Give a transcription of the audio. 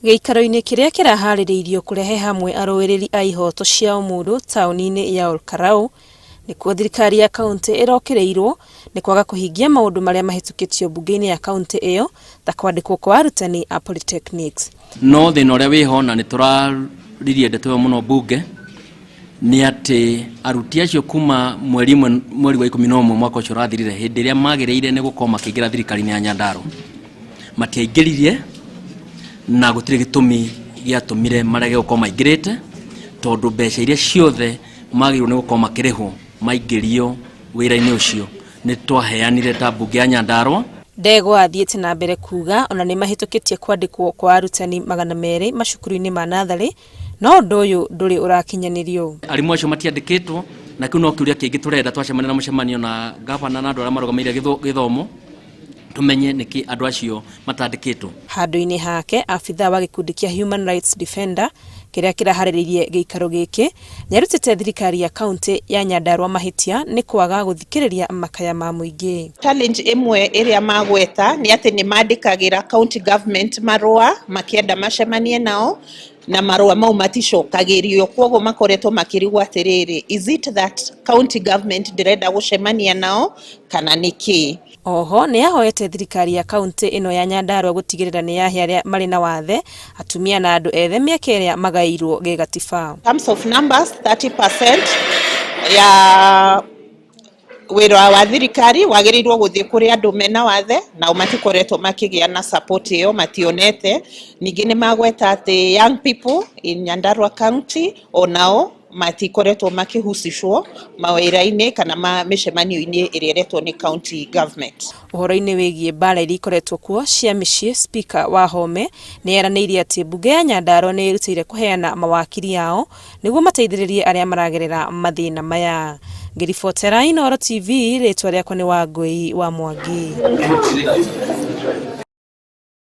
Gĩikaro-inĩ kĩrĩa kĩraharĩrĩirio kũrehe hamwe arũĩrĩri a ihoto cia ũmũndũ taũni-inĩ ya Olkalau, nĩkuo thirikari ya kauntĩ ĩrokĩrĩirwo nĩ kwaga kũhingia maũndũ marĩa mahĩtũkĩtio mbunge-inĩ ya kauntĩ ĩyo ta kwandĩkwo kwa arutani a polytechnics. No thĩna ũrĩa wĩho na nĩ tũraririe ndeto ĩyo mũno mbunge nĩ atĩ aruti acio kuma mweri ĩmwe mweri wa 11 mwaka ũcio ũrathirire hĩndĩ ĩrĩa magĩrĩire nĩ gũkorwo makĩingĩra thirikari-inĩ ya Nyandarua matiaingĩririe na gũtirĩ gĩtũmi gĩatũmire marege gũkorwo maingĩrĩte tondũ mbeca iria ciothe magĩrĩirwo nĩ gũkorwo makĩrĩhwo maingĩrio wĩra-inĩ ũcio nĩ twaheanire ta mbunge ya Nyandarua. Ndegwa athiĩte na mbere kuuga ona nĩ mahĩtũkĩtie kwandĩkwo kwa arutani 200 macukuru-inĩ ma natharĩ no ũndũ ũyũ ndũrĩ ũrakinyanĩrio. Arimũ acio matiandĩkĩtwo na kĩu no kĩũria kĩngĩ tũrenda twacemania na mũcemanio na gavana na andũ arĩa marũgamĩrĩire gĩthomo tũmenye nĩkĩ andũ acio matandĩkĩtwo. Handũ-inĩ hake, abithaa wa gĩkundi kĩa Human Rights Defender kĩrĩa kĩraharĩrĩirie gĩikaro gĩkĩ, nĩarutĩte thirikari ya kauntĩ ya Nyandarua mahĩtia nĩ kwaga gũthikĩrĩria makaya ma mũingĩ. Challenge ĩmwe ĩrĩa magweta nĩ atĩ nĩ mandĩkagĩra county government marũa makĩenda macemanie nao na marũa mau maticokagĩrio, kwoguo makoretwo makĩrigwo atĩrĩrĩ, is it that county government ndĩrenda gũcemania nao kana nĩkĩ? Oho nĩ ahoete thirikari ya kauntĩ ĩno ya Nyandarua gũtigĩrĩra nĩ yahe arĩa marĩ na wathe, atumia na andũ ethĩ mĩeke ĩrĩa magaĩirwo gĩgatiba. In terms of numbers, 30% ya wĩra wa thirikari wagĩrĩirwo gũthiĩ kũrĩ andũ mena wathe nao matikoretwo makĩgĩa na support ĩyo mationete. Ningĩ nĩ magweta atĩ young people in Nyandarua County onao matikoretwo makĩhusishwo mawĩra-inĩ kana mĩcemanio-inĩ ĩrĩa ĩretwo nĩ county government. Ũhoro-inĩ wĩgiĩ mbaara iria ikoretwo kuo cia mĩciĩ, Spika Wahome nĩ eranĩire atĩ mbunge ya Nyandarua nĩ ĩrutĩire kũheana mawakiri ao nĩguo mateithĩrĩrie arĩa maragerera mathĩna maya. Ngĩribotera Inooro TV, rĩtwa rĩakwa nĩ Wangũi wa Mwangi.